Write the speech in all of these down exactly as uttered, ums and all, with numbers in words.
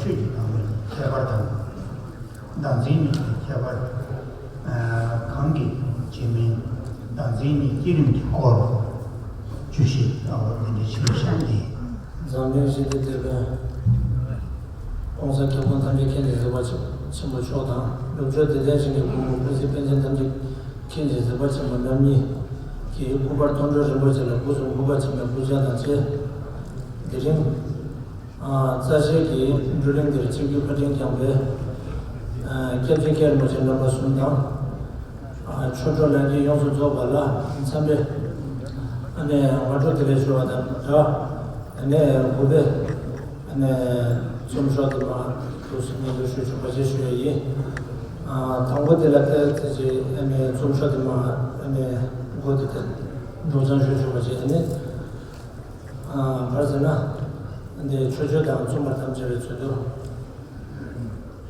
ཆོས་ཀྱི་དང་པོའི་ཁྱད་པར་དང་། བདག་འཛིན་གཉིས་ཀྱི་ཁྱད་པར། ཨ། གང་གིས་བྱས་མིན་བདག་འཛིན་གཉིས་བསྐྱེད་རིམ་གྱི་སྐོར་བརྗོད་གཞི། ཨ། འོ་འདི་འདྲའི་ཆེད་དུ་བཤད་འདི། འཛམ་གླིང་ཞི་བདེའི་དེད་དཔོན་༸གོང་ས་༸སྐྱབས་མགོན་ཐམས་ཅད་མཁྱེན་ཅིང་གཟིགས་པ་ཆེན་པོ་མཆོག་དང་། ནུབ་ཕྱོགས་བདེ་ལྡན་ཞིང་གི་སྐུ་ངོ་སྐུ་ཚེ་དཔལ་ཆེན་ཐམས་ཅད་མཁྱེན་ཅིང་གཟིགས་པ་ཆེན་པོ་རྣམ་གཉིས་ཀྱི་སྐུ་པར་མཐོང་གྲོལ་རིན་པོ་ཆེ་ལ་སྒོ་གསུམ་གུས་པ་ཆེན་པོས་སྐུ་ཕྱག་དང་བཅས། དེ་རིང་། ཨ། རྩ་ཤེ་གི་བགྲོ་གླེང་འདིར་ཆིབས་བསྒྱུར་བཀའ་དྲིན་བསྐྱངས་པའི། ཨ། སྐྱབས་རྗེ་མཁན་རིན་པོ་ཆེ་རྣམ་པ་གསུམ་དང་། ཨ། ཆོས་གྲོགས་ལྷན་རྒྱས་ཡོངས་སུ་རྫོགས་པ་ལ་འཚམས་པའི། ཨ་ནི་སྔ་དྲོ་བདེ་ལེགས་ཞུ་བ་དང་སྦྲགས། ཨ་ནི་གུས་པས། ཨ་ནི་རྩོམ་ཤོག་དེ་མ་ཐུགས་སུ་སྙན་སྒྲོན་ཞུ་ཆོག་པ་ཞིག་ཞུ་ཡ་ཡིན། ཨ། དང་པོ་དེ་ལ་ཏོག་ཙམ་ཅིག་ཨ་ནི་རྩོམ་ཤོག་དེ་མ་ཨ་ནི་མགོ་དེ་དེ་སྒྲོག་སྦྱང་ཞུ་ཆོག་པ་ཞིག་ཨ་ནི། ཨ། ག་རེ་ཟེར་ན། འདི་ཆོས་སྤྱོད་དང་བཙུན་པར་དམ་བཅའ་བའི་ཚུལ་དུ།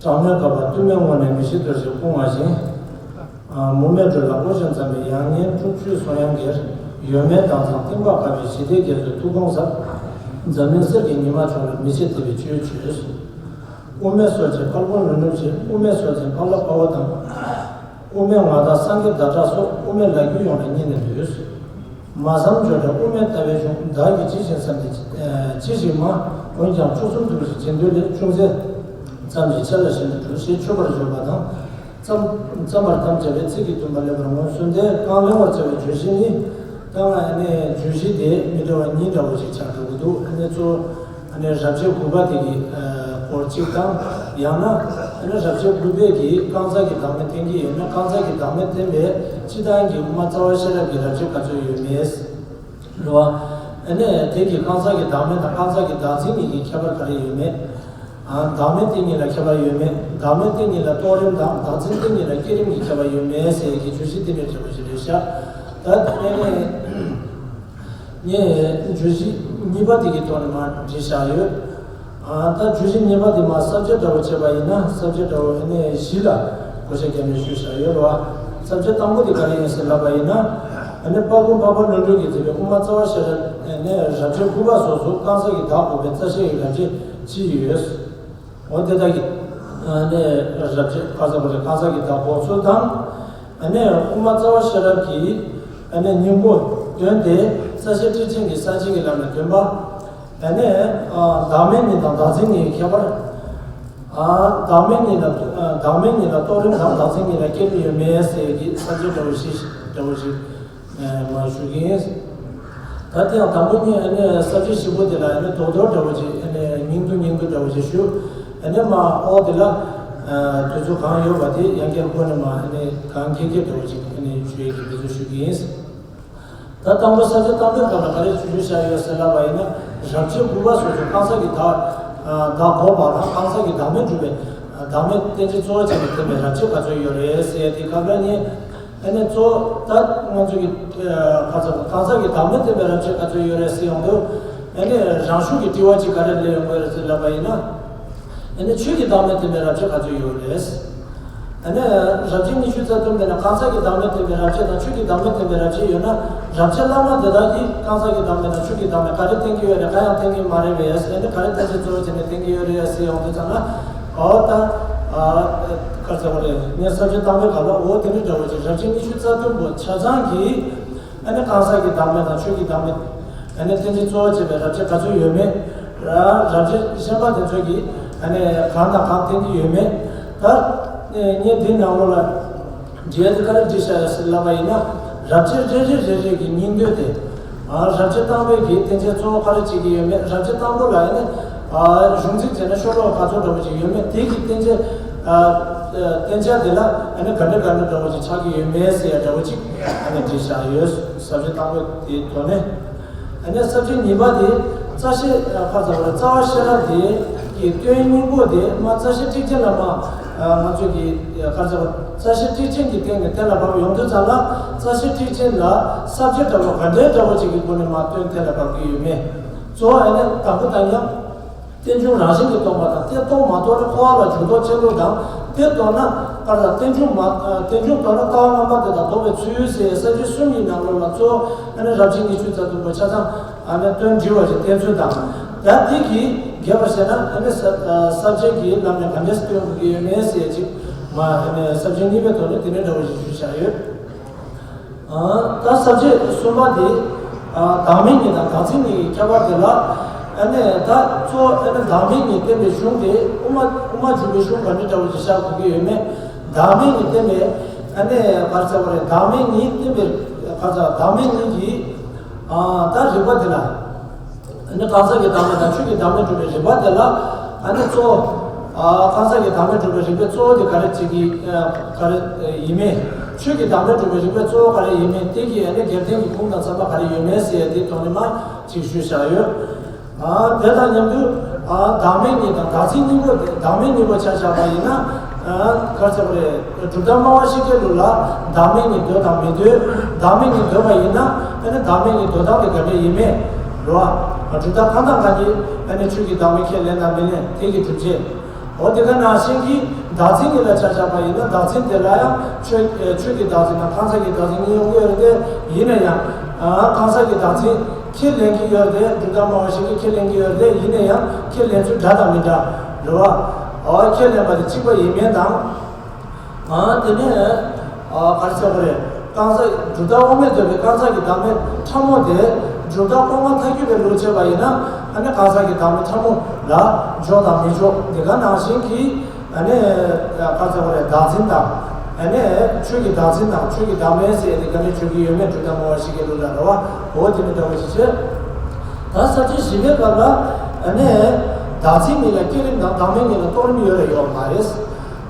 གྲངས་མེད་དགའ་བ་གཏུམ་མོའི་ངོ་ནས་མི་ཤིགས་གཏོར་ཞིང་སྤུངས་པ་བཞིན། ཨ། མུ་མེད་སྦྲུལ་ལ་ཨོ་ཞེས་འཛམ་པའི་ཡང་ཉེན་དཀྲུག་ཆུའི་སོ་ཡང་གིར། ཡོད་མེད་དྭངས་གཙང་གཏིང་དཔག་དགའ་བའི་ཞི་བདེའི་རྒྱལ་པོའི་ཐུགས་དགོངས་ཟབ། འཛམ་གླིང་གསེར་གྱི་ཉི་མ་མཆོག་ལ་མི་ཕྱེད་དད་པའི་སྤྱོད་བྱོས། དབུ་མའི་སྲོག་ཆེན་དཔལ་མགོན་ལྷུན་གྲུབ་ཆེ། དབུ་མའི་སྲོག་ཆེན་ཕག་ལ་དཔའ་བོ་དང་། དབུ་མའི་མངའ་བདག་སངས་རྒྱས་ཟླ་གྲགས་སོགས། དབུ་མའི་ལ་རྒྱུད་ཡོངས་ལ་སྙིང་ནས་འདུད། མ་བསམ་བརྗོད་བྲལ་དབུ་མའི་ལྟ་བའི་གཞུང་། བདག་གིས་ཅི་ཞིག་བསམ་སྟེ་ཅི་ཞིག་སྨྲ། འོན་ཀྱང་མཆོག་གསུམ་ཐུགས་རྗེ་བྱིན་འདུལ་ལས། ཅུང་ཟད་ཙམ་ཞིག་ཆེ་ལ་ཞེན་དུ་གྲོལ། ཞེས་མཆོད་པར་བརྗོད་པ་དང་། བརྩམ་བརྩམ་པར་དམ་བཅའ་བའི་ཚིག་གི་བདུན་པ་ལེགས་པར་ངོས་བཟུང་སྟེ་རྐང་ལེན་པར་བྱ་བའི་བརྗོད་གཞི་ནི། ད་ང་ནས་བརྗོད་གཞི་དེ་མི་འདྲ་བ་གཉིས་འདྲ་བོ་ཞིག་ཆགས་འགྲོ་གི་འདུག་ཨ་ནི་གཙོ། ཨ་ནི་རབ་བྱེད་དགུ་པ་དེ་གི་ཨ་སྐོར་གཅིག་དང་། ཡང་ན་ཨ་ནི་རབ་བྱེད་དགུ་པའི་གི་རྐང་ཚ་གི་བདག་མེད་བསྟན་གྱི་ཡོད་ན། རྐང་ཚ་གི་བདག་མེད་བསྟན་པའི་སྤྱི་བཏང་གི་དབུ་མ་རྩ་བ་ཤེས་རབ་ཀྱི་རབ་བྱེད་ག་ཚོད་ཡོད་མེད། རེད་བ། ཨ་ནི་དེ་གི་རྐང་ཚ་གི་བདག་མེད་དང་རྐང་ཚ་གི་བདག་འཛིན་གཉིས་ཀྱི་ཁྱད་པར་ག་རེ་ཡོད་མེད། ཨ། བདག་མེད་བསྟན་གཉིས་ལ་ཁྱད་པར་ཡོད་མེད། བདག་མེད་བསྟན་གཉིས་ལ་རྟོགས་རིམ་དང་། བདག་འཛིན་བསྟན་གཉིས་ལ་བསྐྱེད་རིམ་གྱི་ཁྱད་པར་ཡོད་མེད་ཟེར་གྱི་བརྗོད་གཞི་དེ་འདྲའི་འབྲེལ་བ་ཞིག་རེད་ཤག་ད་དེ་ནས། ངས་བརྗོད་གཞི་གཉིས་པ་དེ་གི་ཐོག་ནས་མར་བྲིས་བཞག་ཡོད། ཨ། ད་བརྗོད་གཞི་གཉིས་པ་དེ་མར་ས་བཅད་འདྲ་བོ་བྱས་པ་ཡིན་ན། ས་བཅད་འདྲ་བོ་ཨ་ནི་བཞི་ལ་བགོ་བཤའ་བརྒྱབ་ནས་ཞུས་བཞག་ཡོད་རེད་བ། ས་བཅད་དང་པོ་དེ་ག་རེ་ཡིན་ཟེར་ལབ་པ་ཡིན་ན། ཨ་ནི་དཔལ་མགོན་འཕགས་པ་ཀླུ་སྒྲུབ་ཀྱིས་མཛད་པའི་དབུ་མ་རྩ་བ་ཤེས་རབ་ཨ་ནི་རབ་བྱེད་དགུ་པ་སོ་སོ་རྐང་ཚ་གི་བདག་དགོས་པའི་རྩ་ཤེ་ཡི་རབ་བྱེད་ཅི་ཡོད། འོ་དེ་དག་གི་ཨ་ནི་རབ་བྱེད་ག་ས་པ་རེ་ག་ས་གི་བདག་དགོངས་ཚུལ་དང་། ཨ་ནི་དབུ་མ་རྩ་བ་ཤེས་རབ་ཀྱི་ཨ་ནི་སྙིང་པོ་དོན་དེ་རྩ་ཤེ་ཊཱིཀ་ཆེན་གྱི་ས་བཅད་ཀྱི་ལམ་ནས་བདུན་པ། ཨ་ནི་ཨ་བདག་མེད་གཉིས་དང་བདག་འཛིན་གཉིས་ཀྱི་ཁྱད་པར། ཨ། བདག་མེད་གཉིས་ལ་ཨ་བདག་མེད་གཉིས་ལ་རྟོགས་རིམ་དང་། བདག་འཛིན་གཉིས་ལ་བསྐྱེད་རིམ་ཡོད་མེད་ཟེར་གྱི་ས་བཅད་འདྲ་བོ་ཞིག་འདྲ་བོ་ཞིག་མར་ཞུ་གི་ཡིན། ད་དེ་ཡང་དང་པོ་ཉིད་ཨ་ནི་ས་བཅད་བཞི་པོ་དེ་ལ་ཨ་ནི་རྡོག་རྡོག་འདྲ་བོ་ཅིག་ཨ་ནི་སྙིང་བསྡུས་སྙིང་བསྡུས་འདྲ་བོ་ཅིག་ཞུ། ཨ་ནི་མར་འོག་དེ་ལ་ཨ་དུས་ཚོད་གང་ཡོད་པ་དེ་ཡང་བསྐྱར་སྒོ་ནས་མར་ཨ་ནི་གང་མཁྱེན་མཁྱེན་འདྲ་བོ་ཅིག་ཨ་ནི་ཞུ་ཡས་ཀྱི་འབད་རྩོལ་ཞུ་གི་ཡིན། ད་དང་པོ་ས་བཅད་དང་པོའི་སྐབས་ལ་ག་རེ་ཞུ་བཞག་ཡོད་ཟེར་ལབ་པ་ཡིན་ན། རབ་བྱེད་དགུ་པ་སོ་སོ་རྐང་ཚ་གི་བདག་ཨ་བདག་དགོས་པ་དང་། རྐང་ཚ་གི་བདག་མེད་སྒྲུབ་པའི་ཨ་བདག་མེད་བསྟན་བྱའི་རྩོལ་བ་བྱས་ནས་བསྟན་པའི་རབ་བྱེད་ག་ཚོད་ཡོད་རེད་ཟེར་ཡ་དེ་སྐབས་ལ་ནི། ཨ་ནི་གཙོ་བོ་ད་ང་ཚོ་གི་ཨ་ག་ཚོད་རྐང་ཚ་གི་བདག་མེད་བསྟན་པའི་རབ་བྱེད་ག་ཚོད་ཡོད་རེད་ཟེར་ཡོང་དུས། ཨ་ནི་རང་ཤུགས་ཀྱི་དྲི་བ་ཅིག་ག་རེ་སླེབས་ཡོང་གི་རེད་ཟེར་ལབ་པ་ཡིན་ན། ཨ་ནི་ཆོས་ཀྱི་བདག་མེད་བསྟན་པའི་རབ་བྱེད་ག་ཚོད་ཡོད་རེད། ཨ་ནི་རབ་བྱེད་ཉི་ཤུ་རྩ་བདུན་མེད་ན། རྐང་ཚ་གི་བདག་མེད་བསྟན་པའི་རབ་བྱེད་དང་ཆོས་ཀྱི་བདག་མེད་བསྟན་པའི་རབ་བྱེད་ཡོད་ན། རབ་བྱེད་བླ་མ་དེ་དག་གིས་རྐང་ཚ་གི་བདག་མེད་དང་ཆོས་ཀྱི་བདག་མེད་ག་རེ་བསྟན་གྱི་ཡོད་རེད། ག་ཡང་བསྟན་གྱི་མ་རེད་པས། ཨ་ནི་ག་རེ་བསྟན་བྱའི་རྩོལ་བ་བྱས་ནས་བསྟན་གྱི་ཡོད་རེད་ཟེར་ཡོང་དུས་ཙམ་ལ། འོ་ད་ཨ་ག་ཚོད་རེད། ངས་ས་བཅད་དང་པོའི་སྐབས་ལ་འོ་དེ་འདྲ་འདྲ་བོ་ཅིག་རབ་བྱེད་ཉི་ཤུ་རྩ་བདུན་པོ་ཆ་ཚང་གིས། ཨ་ནི་རྐང་ཚ་གི་བདག་མེད་དང་ཆོས་ཀྱི་བདག་མེད། ཨ་ནི་བསྟན་བྱའི་རྩོལ་བ་བྱེད་པའི་རབ་བྱེད་ག་ཚོད་ཡོད་མེད། ར་རབ་བྱེད་གཞན་པ་དེ་ཚོ་གིས་ཨ་ནི་གང་དང་གང་བསྟན་གྱི་ཡོད་མེད། ད་ངས་འདི་ནང་ལོགས་ལ་འགྲེལ་དེ་ག་རེ་བྲིས་བཞག་ཡོད་ཟེར་ལབ་པ་ཡིན་ན། རབ་བྱེད་རེ་རེ་རེ་རེ་གི་སྙིང་དོན་དེ། ཨ་རབ་བྱེད་དང་པོའི་གི་བསྟན་བྱའི་རྩོལ་བ་ག་རེ་བྱེད་ཀྱི་ཡོད་མེད། རབ་བྱེད་དང་པོ་ལ་ཨ་ནི་ཨ་གཞུང་ཚིག་བྱས་ན་ཤོ་ལོ་ཀ་ག་ཚོད་འདྲ་བོ་ཅིག་ཡོད་མེད། དེ་གི་བསྟན་བྱའི་ཨ་བསྟན་བྱ་དེ་ལ་ཨ་ནི་ག་འདྲ་ག་འདྲ་འདྲ་བོ་ཅིག་ཆགས་ཀྱི་ཡོད་མེད་ཟེར་ཡ་འདྲ་བོ་ཅིག་ཨ་ནི་བྲིས་བཞག་ཡོད། ས་བཅད་དང་པོ་དེའི་ཐོག་ནས། ཨ་ནི་ས་བཅད་གཉིས་པ་དེ་རྩ་ཤེ་ཨ་ཕར་ཚ་བར་རྩ་བ་ཤེས་རབ་དེ་གི་དོན་སྙིང་པོ་དེ་མར་རྩ་ཤེ་ཊཱིཀ་ཆེན་ལ་མར་ཨ་ང་ཚོ་གི་ཨ་ཕར་ཚ་བར་རྩ་ཤེ་ཊཱིཀ་ཆེན་གྱི་སྟེང་ནས་གཏན་ལ་ཕབ་ཡོང་དུས་ཙམ་ལ། རྩ་ཤེ་ཊཱིཀ་ཆེན་ལ་ས་བཅད་འདྲ་བོ་ག་འདྲའི་འདྲ་བོ་ཅིག་གི་སྒོ་ནས་མར་དོན་གཏན་ལ་ཕབ་ཀྱི་ཡོད་མེད། གཙོ་བོ་ཨ་ནི་དང་པོ་དང་མཉམ། རྟེན་འབྱུང་རང་བཞིན་གྱིས་སྟོང་པ་དང་། དེ་སྟོང་མ་རྟོགས་ན་འཁོར་བ་ལ་འཇུག་ལྡོག་ཅན་ལུགས་དང་། དེ་རྟོགས་ན་ཨ་རྟེན་འབྱུང་མ་རྟེན་འབྱུང་རྟོགས་ན་ལྟ་བ་རྣམ་པ་དེ་དག་ལྡོག་པའི་ཚུལ་ཟེར། ས་བཅད་གསུམ་གྱི་ནང་ལོགས་ལ་གཙོ་བོ་ཨ་ནི་རབ་བྱེད་ཉི་ཤུ་རྩ་བདུན་པོ་ཆ་ཚང་ཨ་ནི་དོན་འདྲིལ་བ་ཞིག་བསྟན་ཚུལ་དང་། ད་དེ་གི་ རྒྱས་པར་བཤད་ན་ཨ་ནི་ས་ས་བཅད་ཀྱི་ལམ་ནས་ག་འདྲས་སྟོན་དགོས་ཀྱི་ཡོད་མེད་ཟེར་ཅིག་མ་ཨ་ནི་ས་བཅད་གཉིས་པའི་ཐོག་ནས་དེ་འདྲའི་འདྲ་བོ་ཞིག་ཞུས་བཞག་ཡོད། ཨ་ད་ས་བཅད་གསུམ་པ་དེ་ཨ་བདག་མེད་གཉིས་དང་བདག་འཛིན་གཉིས་ཀྱི་ཁྱད་པར་དེ་ལ་ཨ་ནི་ད་གཙོ་བོ་ཨ་ནི་བདག་མེད་གཉིས་བསྟན་པའི་གཞུང་དེ་དབུ་མ་དབུ་མ་འཇུག་པའི་གཞུང་ག་འདྲའི་འདྲ་བོ་ཞིག་བཞག་དགོས་ཀྱི་ཡོད་མེད། བདག་མེད་གཉིས་བསྟན་པའི་ཨ་ནི་ག་རེ་ཟེར་བ་རེད། བདག་མེད་གཉིས་བསྟན་པའི་ག་རེ་ཟེར་བདག་མེད་གཉིས་ཀྱི་ཨ་ད་རིགས་པ་དེ་ལ། ཨ་ནི་གང་ཟག་གི་བདག་མེད་དང་ཆོས་ཀྱི་བདག་མེད་སྒྲུབ་པའི་རིགས་པ་དེ་ལ་ཨ་ནི་གཙོ་བོ། ཨ་གང་ཟག་གི་བདག་མེད་སྒྲུབ་པའི་རིགས་པའི་གཙོ་བོ་དེ་ག་རེ་བྱེད་ཀྱི་ཨ་ག་རེ་ཡིན་མིན། ཆོས་ཀྱི་བདག་མེད་སྒྲུབ་པའི་རིགས་པའི་གཙོ་བོ་ག་རེ་ཡིན་མིན་དེ་གི་ཨ་ནི་རྒྱབ་རྟེན་གྱི་ཁུངས་དང་ཚན་པ་ག་རེ་ཡོད་མེད་ཟེར་ཡ་དེའི་ཐོག་ནས་མར་ཅིག་ཞུས་བཞག་ཡོད། ཨ་དེ་དང་མཉམ་དུ་ཨ་བདག་མེད་གཉིས་དང་བདག་འཛིན་གཉིས་པོ་དེ་བདག་མེད་གཉིས་པོ་ཆ་བཞག་པ་ཡིན་ན་ཨ་ག་རེ་ཟེར་བ་རེད། གྲུབ་མཐའ་སྨྲ་བ་ཤཱཀྱའི་ལུགས་ལ་བདག་མེད་གཉིས་འདོད་དང་མི་འདོད། བདག་མེད་གཉིས་འདོད་པ་ཡིན་ན་ཨ་ནི་བདག་མེད་གཉིས་འདོད་སྟངས་དེ་ག་འདྲ་ཡིན་མིན། རེད་བ། གྲུབ་མཐའ་གང་དང་གང་གིས་ཨ་ནི་ཆོས་ཀྱི་བདག་མེད་ཁས་ལེན་དང་མི་ལེན་དེ་གི་སྒྲུབ་བྱེད། འོ་དེ་ག་ནང་བཞིན་གྱི་བདག་འཛིན་གཉིས་ལ་ཆ་བཞག་པ་ཡིན་ན་བདག་འཛིན་དེ་ལ་ཡང་ཆོས་ཆོས་ཀྱི་བདག་འཛིན་དང་གང་ཟག་གི་བདག་འཛིན་གཉིས་ཡོང་གི་ཡོད་རེད་དེ། ཡིན་ན་ཡང་ཨ་གང་ཟག་གི་བདག་འཛིན་ཁས་ལེན་གྱི་ཡོད་རེད་དེ། གྲུབ་མཐའ་སྨྲ་བ་ཤཱཀྱས་ཁས་ལེན་གྱི་ཡོད་རེད་དེ། ཡིན་ན་ཡང་ཁས་ལེན་ཚུལ་འདྲ་དང་མི་འདྲ་རེད་བ། འོ་ཁས་ལེན་པ་དེ་གཅིག་པ་ཡིན་མིན་དང་། ཨ་དེ་ནས་ཨ་ག་རེ་ཟེར་བ་རེད། གང་ཟག་གྲུབ་མཐའ་དབུ་མའི་འདོད་པའི་གང་ཟག་གི་བདག་མེད་ཕྲ་མོ་དེ་གྲུབ་མཐའ་སྐོང་མ་ཐག་གཅོད་པའི་ལུགས་བྱས་པ་ཡིན་ན་ཨ་ནི་གང་ཟག་གི་བདག་མེད་ཕྲ་མོ་ལ་འཇོག་དང་མི་འཇོག་དེ་ག་ནང་བཞིན་གྱི་ཨ་ནི་ག་རེ་ཟེར་བ་རེད། བདག་འཛིན་དང་ཨ་ནི་ཆོས་ཀྱི་བདག་འཛིན་དང་ཆོས་ཀྱི་བདག་མེད་ཟེར་དེ་ག་ནས་འཇོག་གི་ཡོད་མེད་གྲུབ་མཐའ་སྨྲ་བ་ཤཱཀྱའི་ལུགས་ལ་རེད་བ། འོ་དེ་མི་འདྲ་བ་ཞིག་བྱས། ད་ས་བཅད་བཞི་པའི་སྐབས་ལ་ཨ་ནི་བདག་འཛིན་གཉིས་ལ་བསྐྱེད་རིམ་དང་བདག་མེད་གཉིས་ལ་རྟོགས་རིམ་ཡོད་རེད་ཡོད་མ་རེད།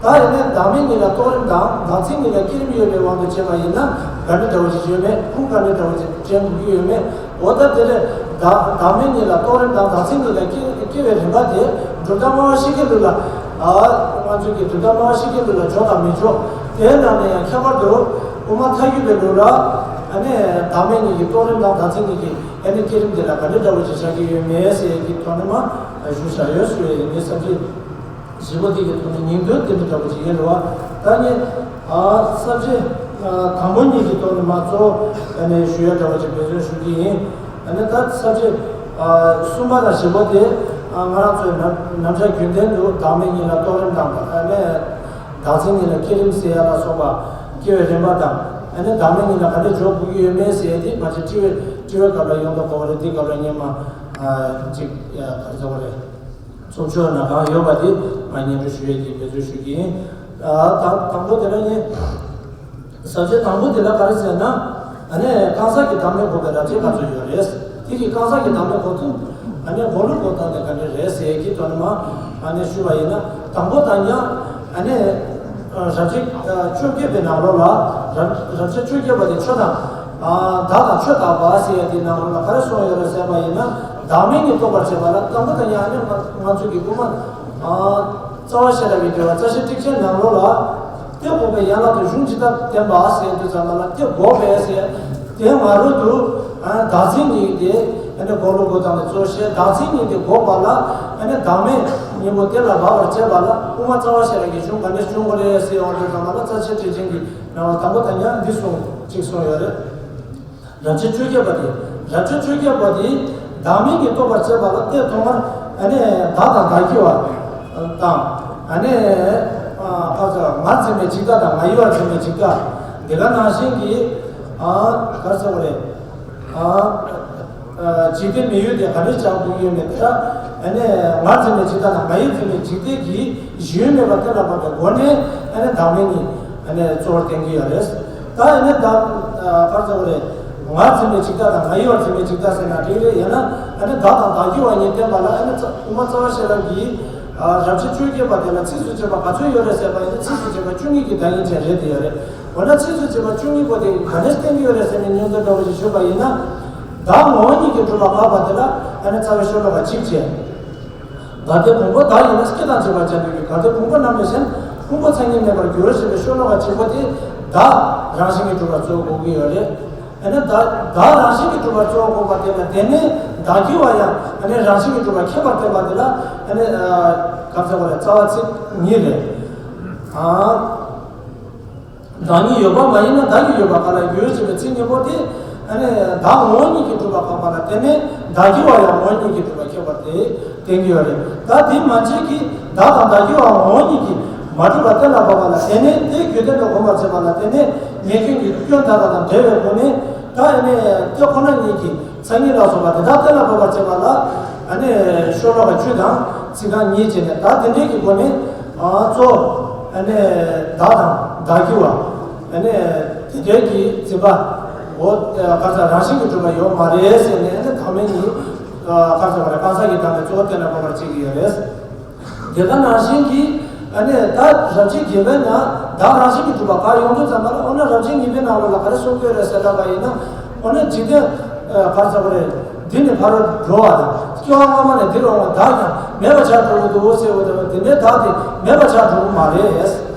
ད་ཡིན་ནའི་བདག་མེད་གཉིས་ལ་རྟོགས་རིམ་དང་བདག་འཛིན་གཉིས་ལ་བསྐྱེད་རིམ་ཡོད་པའི་དབང་དུ་བྱས་པ་ཡིན་ན་ག་འདྲ་འདྲ་བོ་ཞིག་ཡོད་མེད། ཁུངས་ག་འདྲ་འདྲ་བོ་ཞིག་དྲན་དགོས་ཀྱི་ཡོད་མེད། འོ་ད་དེ་ལས་བདག་བདག་མེད་གཉིས་ལ་རྟོགས་རིམ་དང་བདག་འཛིན་གཉིས་ལ་སྐྱེ་སྐྱེ་བའི་རིམ་པ་དེ་གྲུབ་མཐའ་སྨྲ་བ་ཤཱཀྱའི་ལུགས་ལ། ཨ་ང་ཚོ་གི་གྲུབ་མཐའ་སྨྲ་བ་ཤཱཀྱའི་ལུགས་ལ་འཇོག་དང་མི་འཇོག་དེའི་ནང་ནས་ཡང་ཁྱད་པར་དུ་དབུ་མ་ཐལ་འགྱུར་བའི་ལུགས་ལ་ཨ་ནི་བདག་མེད་གཉིས་ཀྱི་རྟོགས་རིམ་དང་བདག་འཛིན་གཉིས་ཀྱི་ཨ་ནི་བསྐྱེད་རིམ་དེ་ལ་ག་འདྲ་འདྲ་བོ་ཞིག་བཞག་གི་ཡོད་མེད་ཟེར་གྱི་ཐོག་ནས་མར་ཞུ་བཞག་ཡོད་ཞུ་ཡས་ཡིན། ངའི་བསམ་ཚུལ། བཞི་པོ་དེ་གི་ཐོག་ནས་ཉིང་དོན་དེ་འདྲ་འདྲ་པོ་ཅིག་ཡིན་རེད་བ། ད་ནི་ཨ་ས་བཅད་ཨ་དང་པོ་གཉིས་ཀྱི་ཐོག་ནས་མ་གཙོ་བོ་ཨ་ནི་ཞུ་ཡ་འདྲ་པོ་ཅིག་འབད་བརྩོན་ཞུ་གི་ཡིན། ཨ་ནི་ད་ས་བཅད་ཨ་གསུམ་པ་དང་བཞི་པོ་དེ་ཨ་ང་རང་ཚོའི་ནམ་ནམ་ཞག་རྒྱུན་ལྡན་དུ་བདག་མེད་གཉིས་ལ་རྟོགས་རིམ་དང་ཨ་ནི་བདག་འཛིན་གཉིས་ལ་སྐྱེ་རིམ་ཟེར་ཡ་ལ་སོགས་པ་སྐྱེ་བའི་རིམ་པ་དང་ཨ་ནི་བདག་མེད་གཉིས་ལ་ག་འདྲ་འཇོག་དགོས་ཀྱི་ཡོད་མེད་ཟེར་ཡ་དེ་ཕལ་ཆེར་དྲི་བའི་དྲི་བའི་སྐབས་ལ་ཡོང་མདོག་ཁ་པོ་རེད། དེའི་སྐབས་ལ་སྔོན་མ་ཨ་ཅིག་ཨ་ག་རེ་ཟེར་བ་རེད། ཚོགས་ཆོས་ནང་གང་ཡོད་པ་དེ་མར་སྙན་སྒྲོན་ཞུ་ཡས་ཀྱི་འབད་བརྩོན་ཞུ་གི་ཡིན། ཨ་དང་དང་པོ་དེ་ལ་ནི་ས་བཅད་དང་པོ་དེ་ལ་ག་རེ་ཟེར་ན། ཨ་ནི་གང་ཟག་གི་བདག་མེད་འགོག་པའི་རབ་བྱེད་ག་ཚོད་ཡོད་རེད། དེ་གི་གང་ཟག་གི་བདག་མེད་འགོག་ཐབས་ཨ་ནི་འགོག་ལུགས་འགོག་སྟངས་དེ་ག་འདྲ་རེད་ཟེར་ཡས་ཀྱི་ཐོག་ནས་མར་ཨ་ནི་ཞུས་པ་ཡིན་ན། དང་པོ་དང་ཡང་ཨ་ནི་རབ་བྱེད་བཅོ་བརྒྱད་པའི་ནང་ལོགས་ལ་རབ་རབ་བྱེད་བཅོ་བརྒྱད་པ་དེ་ཆོས་དང་བདག་དང་ཆོས་བདག་པ་ཟེར་ཡས་དེའི་ནང་ལོགས་ལ་ག་རེ་གསུངས་ཡོད་རེད་ཟེར་བ་ཡིན་ན། བདག་མེད་གཉིས་རྟོགས་པར་བྱེད་པ་ལ་དང་པོ་དང་ཡང་ཨ་ནི་ང་ང་ཚོ་གི་དབུ་མ་རྩ་བ་ཤེས་རབ་ཀྱི་འགྲེལ་པ་རྩ་ཤེ་ཊཱིཀ་ཆེན་ནང་ལོགས་ལ་དེ་འགོག་པའི་ཡན་ལག་ཏུ་གཞུང་ཇི་ལྟར་བསྟན་པ་ཟེར་དུས་ཙམ་པ་ལ་དེ་འགོག་པའི་ཟེར་དེ་ང་རོ་དུ་བདག་འཛིན་གཉིས་དེ་ཨ་ནི་འགོག་ལུགས་འགོག་སྟངས་ཀྱི་གཙོ་བཤད། བདག་འཛིན་གཉིས་དེ་འགོག་པ་ལ་ཨ་ནི་བདག་མེད་གཉིས་པོ་དེ་ལ་བབ་པར་བྱེད་པ་ལ་དབུ་མ་རྩ་བ་ཤེས་རབ་ཀྱི་གཞུང་ག་འདྲ་བྱུང་དགོས་རེད་ཟེར་ཡོང་དུས་ཙམ་པ་ལ་རྩ་ཤེ་ཊཱིཀ་ཆེན་གྱི་ནང་ལ་དང་པོ་དང་ཡང་འདི་གསུངས་གཅིག་གསུངས་ཡོད་རེད། རབ་བྱེད་བཅོ་བརྒྱད་པ་དེ། རབ་བྱེད་བཅོ་བརྒྱད་པ་དེ་བདག་མེད་ཀྱིས་རྟོགས་པར་བྱེད་པ་ལ་སྟེ་ཐོག་མར་ཨ་ནི་བདག་དང་བདག་གི་བ་དང་། ཨ་ནི་ཨ་ཁ་ཚ་ང་འཛིན་པའི་འཇིག་ལྟ་དང་ང་ཡི་བ་འཛིན་པའི་འཇིག་ལྟ། འདི་ག་ནང་བཞིན་གྱི་ཨ་ག་རེ་ཟེར་བ་རེད། ཨ་ཨ་འཇིག་རྟེན་མི་ཡུལ་དེ་ག་འདྲས་ཆགས་དགོས་ཀྱི་ཡོད་མེད་དེ་ལ་ཨ་ནི་ང་འཛིན་པའི་འཇིག་ལྟ་དང་ང་ཡི་འཛིན་པའི་འཇིག་རྟེན་གྱི་ཡུལ་མེད་པ་གཏན་ལ་ཕབ་པའི་སྒོ་ནས་ཨ་ནི་བདག་མེད་གཉིས་ཨ་ནི་གཙོ་བོར་བསྟན་གྱི་ཡོད་རེད། ད་ཡིན་ན་ད་ཨ་ག་རེ་ཟེར་བ་རེད། ང་འཛིན་པའི་འཇིག་ལྟ་དང་ང་ཡི་བ་འཛིན་པའི་འཇིག་ལྟ་ཟེར་ན་འགྲིག་རེད། ཡང་ན་ཨ་ནི་བདག་དང་བདག་གི་བ་གཉིས་བསྟན་པ་ལ་ཨ་ནི་རྩ་དབུ་མ་རྩ་བ་ཤེས་རབ་ཀྱི་ཨ་རབ་བྱེད་བཅོ་བརྒྱད་པ་དེ་ལ་ཚིགས་སུ་བཅད་པ་ག་ཚོད་ཡོད་རེད་ཟེར་བ་ཡིན་ན། ཚིགས་སུ་བཅད་པ་བཅུ་གཉིས་ཀྱི་བརྡ་རྙིང་ཅན་རེད་དེ་ཡོད་རེད། འོ་ན་ཚིགས་སུ་བཅད་པ་བཅུ་གཉིས་པོ་དེ་ག་འདྲས་བསྟན་གྱི་ཡོད་རེད་ཟེར་ནས་ཉུང་དུ་འགྲོ་བ་ཞིག་ཞུས་པ་ཡིན་ན། བདག་ངོ་བོ་ཉིད་ཀྱིས་གྲུབ་པ་བཀག་པ་དེ་ལ་ཨ་ནི་རྩ་བའི་ཤོ་ལོ་ཀ་གཅིག་བྱས། གལ་ཏེ་ཕུང་པོ་བདག་ཡིན་ན། སྐྱེ་དང་འཆི་བར་བྱ་འདོད་ཀྱི། གལ་ཏེ་ཕུང་པོ་རྣམས་ནི་གཞན། ཕུང་པོ་མཚན་ཉིད་མེད་པར་འགྱུར་ཞེས་པའི་ཤོ་ལོ་ཀ་གཅིག་པོ་དེ་བདག་རང་བཞིན་གྱིས་གྲུབ་པར་རྩོད་དགོས་ཀྱི་ཡོད་རེད། ཨ་ནི་བདག་བདག་རང་བཞིན་གྱིས་གྲུབ་པར་རྩོད་དགོས་པ་དེ་ལ་དེ་ནི་བདག་གི་བ་ཡང་ཨ་ནི་རང་བཞིན་གྱིས་གྲུབ་པ་ཁྱད་པར་བསྟན་པ་དེ་ལ་ཨ་ནི་ག་རེ་ཟེར་བ་རེད། རྩ་བ་ཚིག་གཉིས་རེད། ཨ། བདག་ཉིད་ཡོད་པ་མ་ཡིན་ན་བདག་གི་ཡོད་པ་ག་ལ་ཡོད་ཅེས་པའི་ཚིག་གཉིས་པོ་དེ་ཨ་ནི་བདག་ངོ་བོ་ཉིད་ཀྱིས་གྲུབ་པ་བཀག་པ་ལ་དེ་ནི་བདག་གི་བ་ཡང་ངོ་བོ་ཉིད་ཀྱིས་གྲུབ་པ་ཁྱད་པར་ཏེ། བསྟན་གྱི་ཡོད་རེད། ད་དེ་མན་ཆད་ཀྱི་བདག་དང་བདག་གི་བ་ངོ་བོ་ཉིད་ཀྱིས་མ་གྲུབ་པ་གཏན་ལ་ཕབ་པ་ལ་བརྟེན་ནས། དེ་རྒྱུ་རྟེན་དུ་གོམས་པར་བྱེད་པ་ལ་བརྟེན་ནས། ཉེས་སྐྱོན་གྱི་སྐྱོན་དག་དང་བྲལ་བའི་སྒོ་ནས། ད་ཨ་ནི་དེ་ཁོ་ན་ཉིད་ཀྱི་མཚན་ཉིད་ལ་སོགས་པ་དེ་དག་གཏན་ལ་ཕབ་པར་བྱེད་པ་ལ། ཨ་ནི་ཤོ་ལོ་ཀ་བཅུ་དང་ཚིག་རྐང་གཉིས་བྱས་ནས། ད་དེ་འདྲའི་གི་སྒོ་ནས། ཨ་གཙོ་ཨ་ནི་བདག་དང་བདག་གི་བ། ཨ་ནི་དེ་འདྲའི་གི་འཛིན་པ། འོ་ག་ས་རང་བཞིན་གྱིས་གྲུབ་པ་ཡོད་མ་རེད་ཟེར་ནས། ཨ་ནི་བདག་མེད་གཉིས། ཨ་ག་ས་བ་རེད། གང་ཟག་གི་བདག་མེད་གཙོ་བོ་གཏན་ལ་ཕབ་པར་བྱེད་ཀྱི་ཡོད་རེད། དེ་ལྟ་ནང་བཞིན་གྱི། ཨ་ནི་ད་རབ་བྱེད་བརྒྱད་པའི་ནང་བདག་རང་བཞིན་གྱིས་གྲུབ་པ་གང་ཡོང་དུས་ཙམ་པ་ལ། འོ་ན་རབ་བྱེད་གཉིས་པའི་ནང་ལོགས་ལ་ག་རེ་གསུང་གི་ཡོད་རེད་ཟེར་ལབ་པ་ཡིན་ན། འོ་ན་འཇིག་རྟེན་ག་རེ་ཟེར་བ་རེད། འདི་ནས་ཕ་རོལ་འགྲོ་བ་དང་། སྐྱེ་བ་སྔ་མ་ནས་འདིར་འོང་བ་བདག་ཀྱང་མེད་པ་ཆགས་འགྲོ་གི་འདུག་ཟེར་བ་དེ། དེ་འདྲའི་བདག་དེ་མེད་པ་ཆགས་འགྲོ་གི་མ་རེད།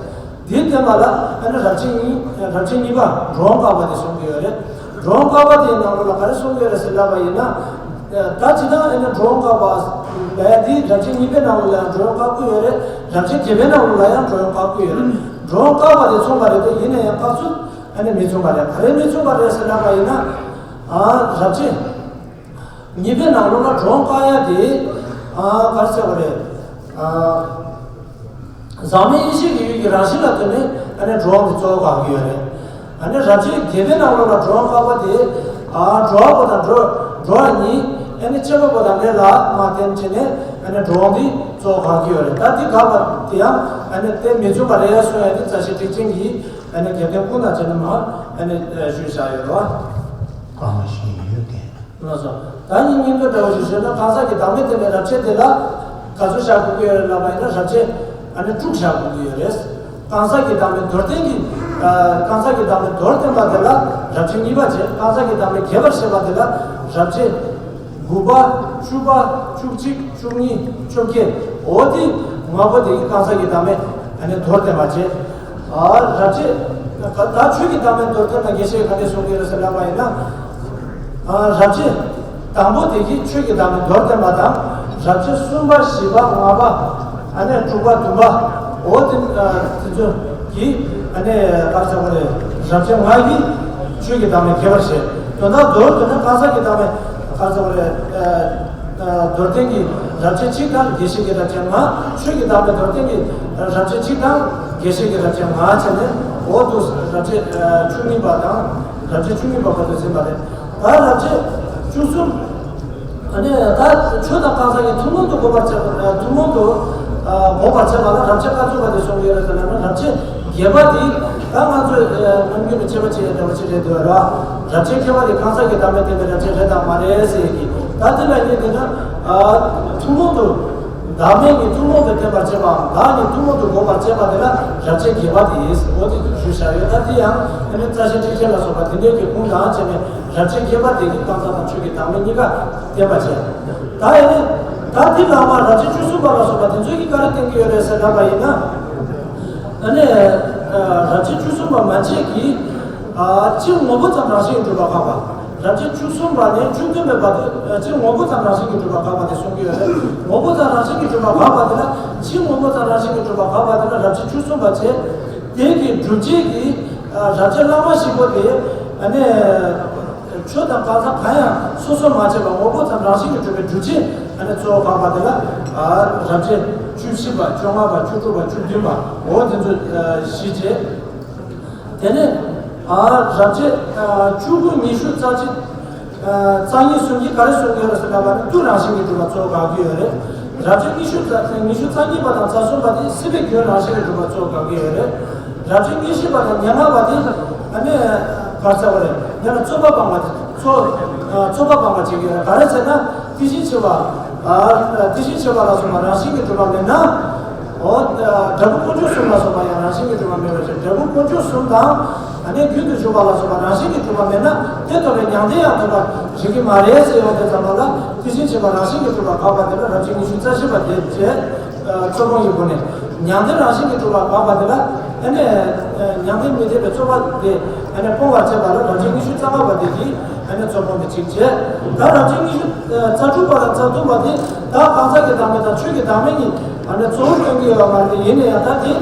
དེའི་སྟེང་མ་ལ་ཨ་ནི་རབ་བྱེད་གཉིས། རབ་བྱེད་གཉིས་པ་འགྲོ་འོང་བཀག་པ་དེ་གསུང་གི་ཡོད་རེད། འགྲོ་འོང་བཀག་པ་དེའི་ནང་ལོགས་ལ་ག་རེ་གསུང་གི་ཡོད་རེད་ཟེར་ལབ་པ་ཡིན་ན། ད་ཇི་ལྟར་ཨ་ནི་འགྲོ་འོང་བཀག་པ་ལ་ཡང་དེའི་རབ་བྱེད་གཉིས་པའི་ནང་ལོགས་ལ་ཡང་འགྲོ་འོང་བཀག་གི་ཡོད་རེད། རབ་བྱེད་བརྒྱད་པའི་ནང་ལོགས་ལ་ཡང་འགྲོ་འོང་བཀག་གི་ཡོད་རེད། འགྲོ་འོང་བཀག་པ་དེ་མཚུངས་པ་རེད་དེ། ཡིན་ན་ཡང་བཀག་ཚུལ་ཨ་ནི་མི་མཚུངས་པ་རེད། ག་རེ་མི་མཚུངས་པ་རེད་ཟེར་ལབ་པ་ཡིན་ན། ཨ་རབ་བྱེད་གཉིས་པའི་ནང་ལོགས་ལ་འགྲོ་འོང་བཀག་ཡ་དེ། ཨ་ག་རེ་ཟེར་བ་རེད། ཨ་ཟག་མེད་ཡེ་ཤེས་ཀྱི་ཡུལ་གྱི་རང་བཞིན་ལ་ལྟོས་ནས་ཨ་ནི་འགྲོ་འོང་གི་གཙོ་བོ་བཀག་གི་ཡོད་རེད། ཨ་ནི་རབ་བྱེད་བརྒྱད་པའི་ནང་ལོགས་ལ་འགྲོ་འོང་བཀག་པ་དེ། ཨ་འགྲོ་བ་པོ་དང་འགྲོ་འགྲོ་བ་ཉིད། ཨ་ནི་སྐྱེ་བ་པོ་དང་ལས་ལ་མ་བརྟེན་བྱས་ནས་ཨ་ནི་འགྲོ་འོང་དེ་གཙོ་བོ་བཀག་གི་ཡོད་རེད། ད་དེ་བཀག་པ་དེ་ཡང་ཨ་ནི་དེ་མི་མཚུངས་པ་རེད་གསུང་ཡ་དེ་རྩ་ཤེ་ཊཱིཀ་ཆེན་གྱིས་ཨ་ནི་རྒྱབ་རྟེན་ཀུན་དང་བཅས་ནས་མར་ཨ་ནི་ཞུས་བཞག་ཡོད་རེད་བ། གང་ཞིག་ཡོད་ཀྱང་། ལགས་སོ། ད་ནི་སྙིང་པོ་འདྲ་བོ་ཞིག་བཤད་ན། གང་ཟག་གི་བདག་མེད་བསྟན་པའི་རབ་བྱེད་དེ་ལ་ག་ཚོད་བཞག་དགོས་ཀྱི་ཡོད་རེད་ལབ་པ་ཡིན་ན། རབ་བྱེད་ཨ་ནི་དྲུག་བཞག་དགོས་ཀྱི་ཡོད་རེད། གང་ཟག་གི་བདག་མེད་མདོར་བསྟན་གྱི། ཨ་གང་ཟག་གི་བདག་མེད་མདོར་བསྟན་པ་དེ་ལ་རབ་བྱེད་གཉིས་པ་བྱས། གང་ཟག་གི་བདག་མེད་རྒྱས་པར་བཤད་པ་དེ་ལ་རབ་བྱེད་དགུ་པ། བཅུ་པ། བཅུ་གཅིག། བཅུ་གཉིས། བཅོ་བརྒྱད། འོ་དེ་ལྔ་པོ་དེ་གིས་གང་ཟག་གི་བདག་མེད་ཨ་ནི་མདོར་བསྟན་པ་བྱས། ཨ་རབ་བྱེད། ད་ཆོས་ཀྱི་བདག་མེད་མདོར་བསྟན་ན་དགེ་བཤེས་ག་འདྲས་གསུང་གི་ཡོད་ཟེར་ལབ་པ་ཡིན་ན། ཨ་རབ་བྱེད་དང་པོ་དེ་གིས་ཆོས་ཀྱི་བདག་མེད་མདོར་བསྟན་པ་དང་། རབ་བྱེད་གསུམ་པ། བཞི་པ། ལྔ་པ། ཨ་ནི་དྲུག་པ། བདུན་པ། འོ་དེ་ཨ་དེ་ཚོ་གིས་ཨ་ནི་ག་རེ་ཟེར་བ་རེད། རབ་བྱེད་ལྔ་གིས་ཆོས་ཀྱི་བདག་མེད་རྒྱས་པར་བཤད། དོན་དག་མདོར་བསྡུ་ན་གང་ཟག་གི་བདག་མེད་ག་རེ་ཟེར་བ་རེད། ཨ། མདོར་བསྟན་གྱི་རབ་བྱེད་གཅིག་དང་དགེ་བཤེས་ཀྱི་རབ་བྱེད་ལྔ། ཆོས་ཀྱི་བདག་མེད་མདོར་བསྟན་གྱི་རབ་བྱེད་གཅིག་དང་དགེ་བཤེས་ཀྱི་རབ་བྱེད་ལྔ་བྱས་ནས། འོ་འདུག་རབ་བྱེད་བཅུ་གཉིས་པ་དང་། རབ་བྱེད་བཅུ་གཉིས་པ་བར་དུ་ཟིན་པ་རེད། ད་རབ་བྱེད་བཅུ་གསུམ། ཨ་ནི་ད་ཆོས་དང་གང་ཟག་གཉིས་ཐུན་མོང་དུ་འགོག་པར་བྱེད་པ། ཐུན་མོང་དུ་འགོག་པར་བྱེད་པ་ལ་རབ་བྱེད་ཀ་ཙུག་པ་དེ་གསུང་གི་ཡོད་རེད་ཟེར་ན། རབ་བྱེད་བརྒྱད་པ་དེ་ད་ང་ཚོས་ནམ་རྒྱུན་ནས་དཔྱད་པ་བྱེད་ཡ་འདྲ་བོ་ཞིག་རེད་འདུག་ར། རབ་བྱེད་བརྒྱད་པ་དེ་གང་ཟག་གི་བདག་མེད་བསྟན་པའི་རབ་བྱེད་རེད་དམ་མ་རེད་ཟེར་གྱི། ད་དེ་ལ་ངས་བལྟས་ན། ཨ་ཐུན་མོང་དུ། བདག་མེད་ཉིད་ཐུན་མོང་དུ་བསྟན་པར་བྱེད་པའམ། བདག་ཉིད་ཐུན་མོང་དུ་འགོག་པར་བྱེད་པ་དེ་ལ་རབ་བྱེད་བརྒྱད་པ་དེ་ཡིན། འོ་དེ་ཞུས་བཞག་ཡོད། ད་དེ་ཡང་ཨ་ནི་རྩ་ཤེ་ཊཱིཀ་ཆེན་ལ་སོགས་པ་དེ་འདྲའི་གི་ཁུངས་དང་བཅས་ནས། རབ་བྱེད་བརྒྱད་པ་དེ་གིས་གང་ཟག་དང་ཆོས་ཀྱི་བདག་མེད་གཉིས་ཀ་བསྟན་པ་བྱས། ད་ཨ་ནི་ད་དེ་ལ་མ་རབ་བྱེད་བཅུ་གསུམ་པ་ལ་སོགས་པ་དེ་ཚོས་ཀྱིས་ག་རེ་བསྟན་གྱི་ཡོད་རེད་ཟེར་ལབ་པ་ཡིན་ན། ཨ་ནི་རབ་བྱེད་བཅུ་གསུམ་པ་མན་ཆད་ཀྱིས། ཨ་སྤྱིར་ངོ་བོ་ཙམ་རང་བཞིན་གྱིས་གྲུབ་པ་བཀག་པ། རབ་བྱེད་བཅུ་གསུམ་པ་ནས་བཅུ་བདུན་པའི་བར་དུ། ཨ་སྤྱིར་ངོ་བོ་ཙམ་རང་བཞིན་གྱིས་གྲུབ་པ་བཀག་པ་དེ་གསུང་གི་ཡོད་རེད། ངོ་བོ་ཙམ་རང་བཞིན་གྱིས་གྲུབ་པ་བཀག་པ་དེ་ལ། སྤྱིར་ངོ་བོ་ཙམ་རང་བཞིན་གྱིས་གྲུབ་པ་བཀག་པ་དེ་ལ་རབ་བྱེད་བཅུ་གསུམ་པ་བྱས། དེ་གི་སྒྲུབ་བྱེད་ཀྱི་ཨ་རབ་བྱེད་བླ་མ་བཞི་པོ་དེ། ཨ་ནི་ཆོས་དང་གང་ཟག་གང་ཡང་སོ་སོར་མ་ཕྱེ་བར་ངོ་བོ་ཙམ་རང་བཞིན་གྱིས་གྲུབ་པའི་སྒྲུབ་བྱེད། ཨ་ནི་གཙོ་བོ་བཀག་པ་དེ་ལ། ཨ་རབ་བྱེད་བཅུ་བཞི་པ། བཅོ་ལྔ་པ། བཅུ་དྲུག་པ། བཅུ་བདུན་པ། འོ་དེ་ཚོ་ཨ་བཞི་བྱས། དེ་ནས་ཨ་རབ་བྱེད་ཨ་བཅུ་དགུ། ཉི་ཤུ། རྩ་གཅིག་ཨ་རྩ་གཉིས་གསུམ་གྱིས་ག་རེ་གསུང་གི་ཡོད་རེད་ཟེར་ལབ་པ་ན། རྟུལ་རང་བཞིན་གྱིས་གྲུབ་པ་གཙོ་བོ་བཀག་གི་ཡོད་རེད། རབ་བྱེད་ཉི་ཤུ་རྩ། ཉི་ཤུ་རྩ་གཉིས་པ་དང་རྩ་གསུམ་པ་དེ་སྲིད་པའི་རྒྱུན་རང་བཞིན་གྱིས་གྲུབ་པ་གཙོ་བོ་བཀག་གི་ཡོད་རེད། རབ་བྱེད་ཉི་ཤུ་པ་དང་ཉེར་ལྔ་པ་དེ་ཨ་ནི་ག་རེ་ཟེར་བ་རེད། ཡང་ན་རྩོད་པ་སྤངས་པ། རྩོད་ཨ་རྩོད་པ་སྤངས་པ་བྱེད་ཀྱི་ཡོད་རེད། ག་རེ་ཟེར་ན། དེ་བཞིན་གཤེགས་པ། ཨ་དེ་བཞིན་གཤེགས་པ་ལ་སོགས་པ་རང་བཞིན་གྱིས་གྲུབ་པ་མེད་ན། འོ་འབྲས་བུ་དཀོན་མཆོག་གསུམ་ལ་སོགས་པ་ཡང་རང་བཞིན་གྱིས་གྲུབ་པ་མེད་པ་བཞིན། འབྲས་བུ་དཀོན་མཆོག་གསུམ་དང་ཨ་ནི་རྒྱུན་དུ་ཞུགས་པ་ལ་སོགས་པ་རང་བཞིན་གྱིས་གྲུབ་པ་མེད་ན། དེ་ཐོབ་པའི་མྱང་འདས་ཡང་ཐོབ་པར་རིགས་ཀྱི་མ་རེད་ཟེར་ཡོང་དུས་ཙམ་པ་ལ། དེ་བཞིན་གཤེགས་པ་རང་བཞིན་གྱིས་གྲུབ་པ་བཀག་པ་དེ་ལ་རབ་བྱེད་ཉི་ཤུ་རྩ་བཞི་པ་དེ་བྱས། རྩོད་སྤོང་གི་སྒོ་ནས། མྱང་འདས་རང་བཞིན་གྱིས་གྲུབ་པ་བཀག་པ་དེ་ལ། ཨ་ནི་མྱང་འདས་མི་འཐད་པའི་རྩོད་པ་དེ་ཨ་ནི་སྤོང་བར་བྱེད་པ་ལ་རབ་བྱེད་ཉི་ཤུ་རྩ་ལྔ་པ་དེ་གིས་ཨ་ནི་རྩོད་སྤོང་དེ་གཅིག་བྱས། ད་རབ་བྱེད་ཉི་ཤུ་རྩ་དྲུག་པ་དང་རྩ་བདུན་པ་དེ་ད་གང་ཟག་གི་བདག་མེད་དང་ཆོས་ཀྱི་བདག་མེད་གཉིས་ཨ་ནི་གཙོ་བོར་སྟོན་གྱི་ཡོད་པ་མ་རེད། ཡིན་ན་ཡང་ད་དེ་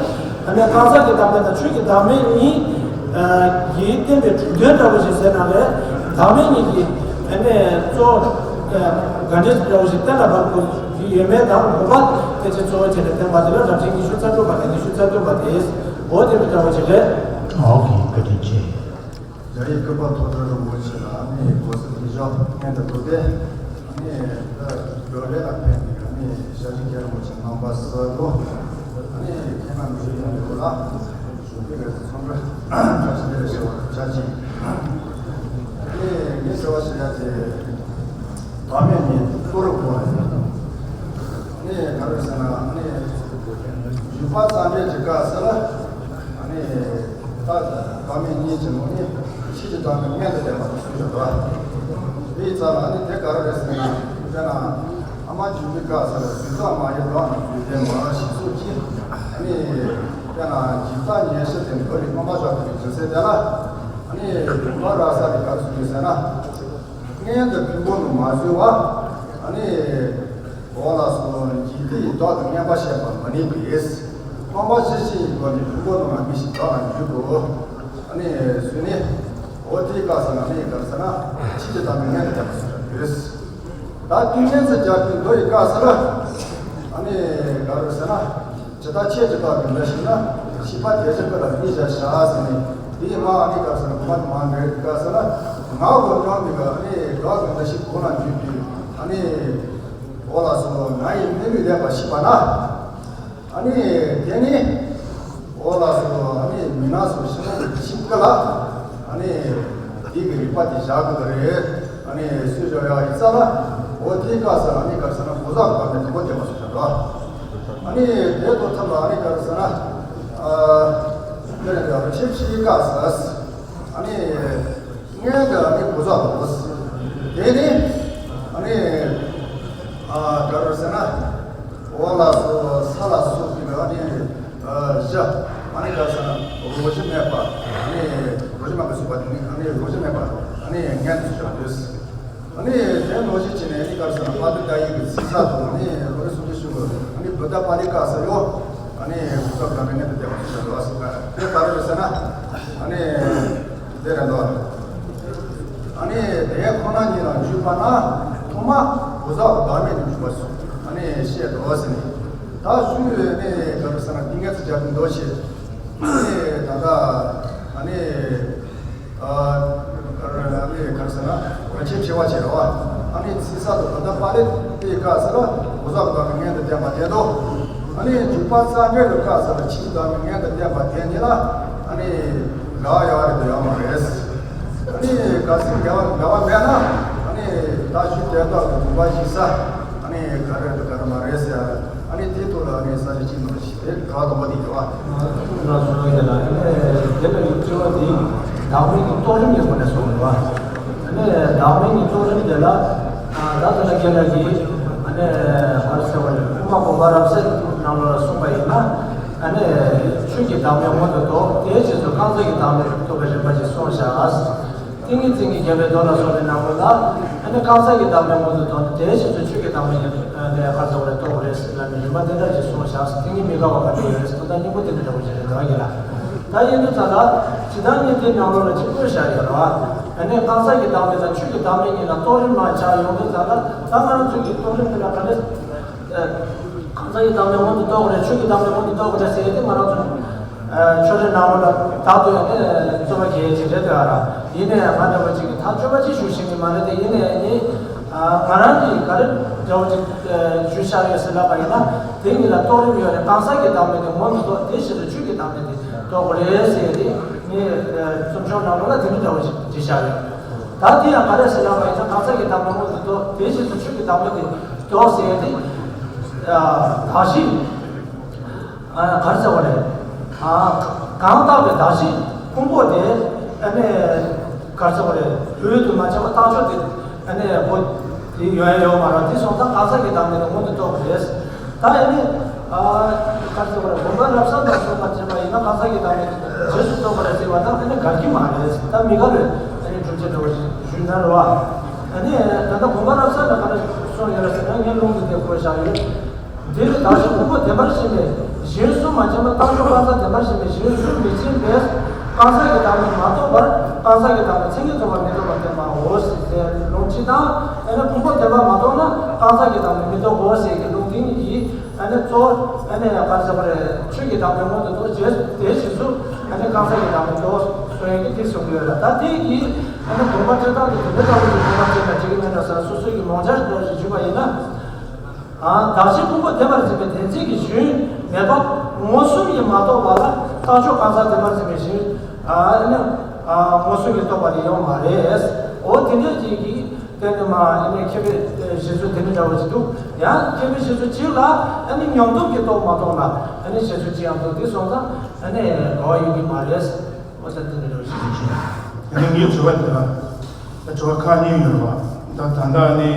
ཨ་ནི་གང་ཟག་གི་བདག་མེད་དང་ཆོས་ཀྱི་བདག་མེད་གཉིས་ཀྱིས་བསྟན་པའི་གྲུབ་དོན་འདྲ་བོ་ཞིག་ཟེར་ན་རེད། བདག་མེད་གཉིས་ཀྱི་ཨ་ནི་གཙོ་བོ་ག་འདྲས་འདྲ་བོ་ཞིག་གཏན་ལ་ཕབ་དགོས་ཀྱི། ཡོད་མེད་དང་ངོ་མ་ཕལ་ཆེར་གཙོ་བོ་བྱས་ནས་བསྟན་པ་དེ་ལ་རབ་བྱེད་ཉི་ཤུ་རྩ་དྲུག་པ་དང་ཉི་ཤུ་རྩ་བདུན་པ་དེ་འོ་དེ་མི་འདྲ་བ་ཞིག་རེད། ཨོ་ཁེ། བཀའ་དྲིན་ཆེ། རྒྱ་ཡིག་སྐུ་པར་ཐོག་ཐར་རིན་པོ་ཆེ་ལ་ནི་གོ་ས་དེ་ཞོག་སྙན་དུ་བསྡུ་སྟེ་ནི་བགྲོ་གླེང་ལ་ཕེབས་ནས་ནི་ཞབས་ཕྱི་རྒྱ་རིན་པོ་ཆེ་གནང་བ་གསལ་པོ་ནི་ཁྱེད་རང་མི་ཡོང་ཡོད་ལ། ཞུ་གི་རེད། ཚོང་འབྲེལ་བཀྲ་ཤིས་བདེ་ལེགས་ཞུ་བར་བྱ་ཅིག་ཨེ་ངས་ཟེར་བ་ཞིག་ཡ་དེ་བདག་མེད་གཉིས་གཏོ་རུ་གོ་བ་ཡིན། ནས་ག་རེ་ཟེར་ན་ནས་འཇུག་པ་རྩ་འགྲེལ་གྱི་སྐབས་སུ་ལ་ནས་ད་བདག་མེད་གཉིས་ཀྱི་ནང་ནས་ཕྱིས་ཀྱི་བདག་མེད་མངོན་དུ་བསྟན་པ་དེ་གསུངས་ཡོད་པ། དེའི་རྩ་ལ་ནི་དེ་ག་རེ་རེད་ཟེར་ན་དཔེར་ན། ཨ་མ་འཇུག་པའི་སྐབས་སུ་ལ་དུས་ཐོག་མ་ཡི་བདག་ནི་དུས་ལྡན་མ་ཞེས་སོགས་ཀྱིས་ནི་དཔེར་ན་འཇིག་ལྟ་ཉེར་ཞི་དེ་འདོད་པའི་རྣམ་པ་བཞག་པའི་སྦྱིན་སྲེག་དེ་ལ་ནི་དགོངས་པ་རབ་གསལ་དེ་ག་རེ་གསུངས་ཡོད་ཟེར་ན། སྔོན་དུ་ཕུང་པོ་ནི་མ་བཟོད་པ་ནི་འོ་ལགས་སོ། འཇིག་ལྟའི་བདག་ཏུ་མངོན་པར་ཤེས་པ་མི་ནུས་པས། རྣམ་པ་ཇི་ཞིག་གི་སྒོ་ནས་ཕུང་པོ་ནི་མ་དམིགས་ཤིང་བདག་ལ་འཇུག་གོ། ནི་བཟོད་ནས་འོ་དེའི་སྐབས་སུ་ལ་ནི་ག་རེ་ཟེར་ན་ཕྱིས་ཀྱི་བདག་མེད་མངོན་དུ་བསྟན་པ་སོགས་ཡོད། ད་ཏིང་ངེ་འཛིན་རྒྱ་མཚོའི་མདོ་ཡི་སྐབས་སུ་ལ་ཨ་ནི་ག་རེ་ཟེར་ན། ཇི་ལྟར་ཁྱེད་ཀྱི་བདག་གི་འདི་ཞིག་ན་ཤེས་པ་དེ་ཚོ་ཀུན་ལ་གནས་བྱ་བྱ་ཟེར་ནས་དེའི་མ་ཨ་ནི་སྐབས་སུ་ལ་གོ་མ་དེ་མ་འདྲེས་སྐབས་སུ་ལ་ང་གོ་སྙོམས་པའི་ག་ཨ་ནི་བདག་གི་འདི་ཞིག་གོ་ལ་འཇུག་པའི་ཨ་ནི་འོ་ལགས་སོ། ང་ཡི་དམིགས་ཡུལ་ལེགས་པར་ཤེས་པ་ན། ཨ་ནི་དེ་ནི་འོ་ལགས་སོ། ཨ་ནི་མི་ན་སོ་ཤི་ན་ཤི་ཀ་ལ་ཨ་ནི་དེ་གི་རིག་པ་དེ་བཞག་དགོས་ཀྱི་རེད། ཨ་ནི་སུས་བཞག་ཡག་ཡིན་ཙང་ལ་འོ་དེའི་སྐབས་སུ་ཨ་ནི་ག་རེ་ཟེར་ན་གོ་ས་གོ་བ་མེད་དུ་མོ་དེ་མ་སུ་བཞག་རོགས། ཨ་ནི་དེ་དོ་ཐམ་པ་ཨ་ནི་ག་རེ་ཟེར་ན་ཨ་དེ་ནི་ཆེ་ཕྱིའི་སྐབས་སུ་ཨ་ནི། སྔོན་དུ་ཨ་ནི་གོ་ས་དང་། དེ་ནི་ཨ་ནི་ཨ་ག་རེ་ཟེར་ན། འོ་ལགས་སོ། ས་ལ་སོགས་པའི་ཨ་ནི་ཨ་བཞི། ཨ་ནི་ག་རེ་ཟེར་ན་རོ་བཞི་མེད་པ། ཨ་ནི་རོ་བཞི་མེད་པ་སོགས་པ་དེ་ནི་ཨ་ནི་རོ་བཞི་མེད་པ་ཨ་ནི་སྔོན་དུ་བཞག་ཡོད། ཨ་ནི་དེ་ལོ་ཞིག་བྱས་ནས་ཨ་ནི་ག་རེ་ཟེར་ན་པ་ཏི་ཏ་ཡིག་གི་ཚིག་ས་དང་ཨ་ནི་རོ་བཞི་སོགས་ཀྱི་ཤུགས་ཨ་ནི་བུ་ཏ་པ་ལི་ཀ་ས་ཡོ། ཨ་ནི་གོ་ས་ག་མེད་ནི་དེ་བདེ་བ་སོགས་ཀྱི་ལོ་ཟེར་ན་དེ་ག་རེ་ཟེར་ན་ཨ་ནི། དེ་རེད་འདུག་ཨ་ནི་དེ་ཁོ་ན་ཉིད་ལ་འཇུག་པ་ན་ཐོག་མ་གོ་ས་བདག་མེད་དུ་འཇུག་པ་སོགས་ཨ་ནི་བཤད་འགྲོ་ཟེར་ནས་ད་ཞུ་ཡོད་ནས་ག་རེ་ཟེར་ན་འདི་ངས་ཚིག་རྒྱབ་ཀྱི་འདུག་ཞེས་ཨ་ནི་ད་ལྟ་ཨ་ནི་ཨ་ནི་ག་རེ་ཟེར་ན་བར་ཆད་ཆེ་བ་བྱེད་རོགས། ཨ་ནི་ཚིག་ས་དང་ད་ལྟ་པ་རེད་དེའི་སྐབས་སུ་ལ་གོ་ས་བདག་མེད་མངོན་དུ་བསྟན་པ་དེ་དང་། ཨ་ནི་འཇུག་པ་རྩ་འགྲེལ་གྱི་སྐབས་སུ་ལ་ཕྱིས་བདག་མེད་མངོན་དུ་བསྟན་པ་དེ་ཉིད་ལ་ཨ་ནི་འགལ་བ་ཡོད་རེད་དུ་ཡོད་མ་རེད། ཨ་ནི་གལ་སྲིད་འགལ་བ་འགལ་བ་མེད་ན་ཨ་ནི་ད་ཞུ་དེ་དག་གི་དགོངས་པ་ཞིག་ས་ཨ་ནི་ག་རེ་རེད་ག་རེ་མ་རེད་ཟེར་ཨ་ནི་དེ་ཐོག་ལ་ཨ་ནི་ས་ཆ་གཅིག་མ་ཞིག་དེ་ག་དང་པོ་དེ་ཡོད་བ། ང་ཚོ་ལ་ཡོད་ལ་ཨ་ནི་དེ་ལ་ཡོད་དྲི་བ་དེ་བདག་མེད་ཀྱི་རྟོགས་རིམ་ཡོད་པ་ནས་སོང་བ། ཨ་ནི་བདག་མེད་ཀྱི་རྟོགས་རིམ་དེ་ལ། ད་དེ་ལ་རྒན་ལགས་ཀྱིས་ཨ་ནི་ག་རེ་ཟེར་བ་རེད། དབུ་མ་དགོངས་པ་རབ་གསལ་ནང་ལོགས་ལ་གསུངས་པ་ཡིན་ན། ཨ་ནི་ཆོས་ཀྱི་བདག་མེད་མངོན་དུ་རྟོགས། དེའི་རྗེས་སུ་རྐང་ཚང་གི་བདག་མེད་རྟོགས་པའི་རིམ་པ་ཞིག་གསུངས་བཞག་ཏིང་ངེ་འཛིན་གྱི་རྒྱལ་བའི་མདོ་ལ་སོགས་པའི་ནང་ལོགས་ལ་ཨ་ནི་རྐང་ཚང་གི་བདག་མེད་མངོན་དུ་རྟོགས་ནས་དེའི་རྗེས་སུ་ཆོས་ཀྱི་བདག་མེད་ཀྱི་ཨ་ནི་ག་རེ་ཟེར་བ་རེད། རྟོགས་པ་རེད་ཟེར་ལབ་ནས་རིམ་པ་དེ་འདྲ་ཞིག་གསུངས་བཞག་ཏིང་ངེ་འཛིན་གྱི་རྒྱལ་བ་ག་འདྲ་ཡོད་རེད་ཟེར་ན་ད་སྙིང་པོ་དེ་འདྲ་འདྲ་བོ་ཞིག་རེད་འདུག་གི་ལ། ད་ཡིན་དུས་ཙམ་ལ་ཇི་ལྟར་ཉན་ཐོས་ནང་ལོགས་ལ་གཅིག་པུར་བཞག་ཡོད་རེད་བ། ཨ་ནི་རྐང་ཚང་གི་བདག་མེད་དང་ཆོས་ཀྱི་བདག་མེད་གཉིས་ལ་རྟོགས་རིམ་མ་ཆགས་ཡོང་དུས་ཙམ་ལ་ད་ང་རང་ཚོ་གི་རྟོགས་རིམ་དེ་ལ་ག་འདྲ། རྐང་ཚང་གི་བདག་མེད་མངོན་དུ་རྟོགས་དགོས་རེད། ཆོས་ཀྱི་བདག་མེད་མངོན་དུ་རྟོགས་དགོས་རེད་ཟེར་ཡས་དེ་ང་རང་ཚོ་ཆོས་རའི་ནང་ལོགས་ལ་དག་ཏུ་ཡོད་ནས་རྩོད་པ་རྒྱག་ཡས་ཅིག་རེད་དེ་ཨ་ར། ཡིན་ནའི་ང་འདྲ་བ་ཅིག་གིས་ད་སྤྱོད་པ་ཅིག་ཞུ་ཤེས་ཀྱི་མ་རེད་དེ། ཡིན་ནའི་ནི་ང་རང་གིས་ག་རེ་འདྲ་བོ་ཅིག་ཞུ་བཞག་ཡོད་ཟེར་ལབ་པ་ཡིན་ན་དེ་གཉིས་ལ་རྟོགས་རིམ་ཡོད་རེད། རྐང་ཚང་གི་བདག་མེད་དེ་མངོན་དུ་རྟོགས། དེ་བཞིན་དུ་ཆོས་ཀྱི་བདག་མེད་དེ་རྟོགས་དགོས་རེད་ཟེར་ཡས་དེ་ངས་རྩོམ་ཤོག་ནང་ལོགས་ལ་དེ་འདྲ་འདྲ་བོ་ཅིག་བྲིས་བཞག་ཡོད། ད་དེ་ཡང་ག་རེ་ཟེར་ལབ་པ་ཡིན་ན་རྐང་ཚང་གི་བདག་མེད་མངོན་དུ་རྟོགས། དེ་བཞིན་དུ་ཆོས་ཀྱི་བདག་མེད་དེ་རྟོགས་ཟེར་ཡས་དེ། ཨ་བདག་གཞན། ཨ་ག་རེ་ཟེར་བ་རེད། ཨ་གང་དག་པའི་བདག་གཞན་ཕུང་པོ་དེ་ཨ་ནི་ག་རེ་ཟེར་བ་རེད། ཡུལ་དུ་མ་བྱས་པ་རྟག་ཕྱོགས་དེ་ཨ་ནི་པོ་དེ་ཡོད་ཡོད་མ་རེད། དེ་སོང་ཙང་རྐང་ཚང་གི་བདག་མེད་དེ་མངོན་དུ་རྟོགས་པ་རེད། ད་ཨ་ནི་ཨ་ག་རེ་ཟེར་བ་རེད། དགོངས་པ་རབ་གསལ་དང་གསུངས་པ་བྱས་པ་ཡིན་ན་རྐང་ཚང་གི་བདག་མེད་དེ་རྗེས་སུ་རྟོགས་པ་རེད་ཟེར་བ་དང་ཨ་ནི་འགལ་གྱི་མ་རེད། ད་མི་འགལ་བའི་ཨ་ནི་སྒྲུབ་བྱེད་འདྲ་བ་ཞིག་ཞུས་ན་རེད་བ། ཨ་ནི་ད་ལྟ་དགོངས་པ་རབ་གསལ་ལ་ག་རེ་གསུངས་ཡོད་རེད་ཟེར་ན་ངས་ལུང་དེ་དེ་བཀོད་བཞག་ཡོད། འདིར་བདག་གཞན་ཕུང་པོ་བདེན་པར་ཞེན་པའི་གཞན་གསུམ་མ་བྱས་པ་རྟག་ཕྱོགས་རྐང་ཚང་བདེན་པར་ཞེན་པའི་གཞན་གསུམ་མི་འཛིན་པས་རྐང་ཚང་གི་བདག་མེད་མ་རྟོགས་པར་རྐང་ཚང་གི་བདག་མེད་མཚན་ཉིད་རྫོགས་པར་མི་རྟོགས་པར་བསྟན་པའོ་ཞེས་ཟེར་ལུང་གཅིག་དང་། དེ་ནས་ཕུང་པོ་བདེན་པར་མ་རྟོགས་ན་རྐང་ཚང་གི་བདག་མེད་མི་རྟོགས་གོ་ཞེས་ཀྱི་ལུང་ དེ་ཡིས་ཨ་ནི་གཙོ་བོ་ཨ་ནི་ག་རེ་ཟེར་བ་རེད། ཆོས་ཀྱི་བདག་མེད་སྔོན་དུ་འགྲོ། རྗེས་དེའི་རྗེས་སུ་ཨ་ནི་གང་ཟག་གི་བདག་མེད་འགྲོ་གསུང་ཡས་ཀྱི་དེ་གསུང་གི་ཡོད་རེད། ད་དེ་ཡིས་ཨ་ནི་དགོངས་པ་བཀྲལ་སྟངས་དེ་དེ་འདྲ་ལྟ་བུ་ཞིག་དགོངས་པ་བཀྲལ་ན་འགྲིག་གི་མེད་འགྲོ་ཟེར། སོ་སོའི་གི་རྨོངས་འཆར་འདྲ་ཞིག་ཞུས་པ་ཡིན་ན། ཨ། བདག་གཞན་ཕུང་པོ་བདེན་པར་འཛིན་པའི་བདེན་འཛིན་གྱི་ཞེན་མེད་པ་མངོན་སུམ་གྱིས་མ་རྟོགས་པ་ལ་རྟགས་ཆོས་གང་ཟག་བདེན་པར་འཛིན་པའི་ཞེན། ཨ་ནི། ཨ། མངོན་སུམ་གྱིས་རྟོགས་པ་དེ་ཡོང་མ་རེད། འོ་དེ་འདྲ་ཅིག་གིས་བརྟེན་ནས་མ་ཨ་ནི་མཁས་པའི་བཞེད་ཚུལ་དེ་འདྲ་འདྲ་བོ་ཅིག་འདུག་ཡང་མཁས་པའི་བཞེད་ཚུལ་གཅིག་ལ་ཨ་ནི་ཉམས་རྟོགས་ཀྱིས་རྟོགས་མ་རྟོགས་ལ་ཨ་ནི་བཞེད་ཚུལ་གཅིག་ཡང་འདུག་དེ་སོང་ཙང་ཨ་ནི་འགལ་བ་ཡོང་གི་མ་རེད། འོ་ད་དེ་འདྲ་འདྲ་བོ་ཞིག་ཡིན། ཨ་ནི་ངའི་དྲི་བ་དེ་ལ། དྲི་བ་ཁག་གཉིས་ཡོད་པ། ད་ད་ལྟ་ནི་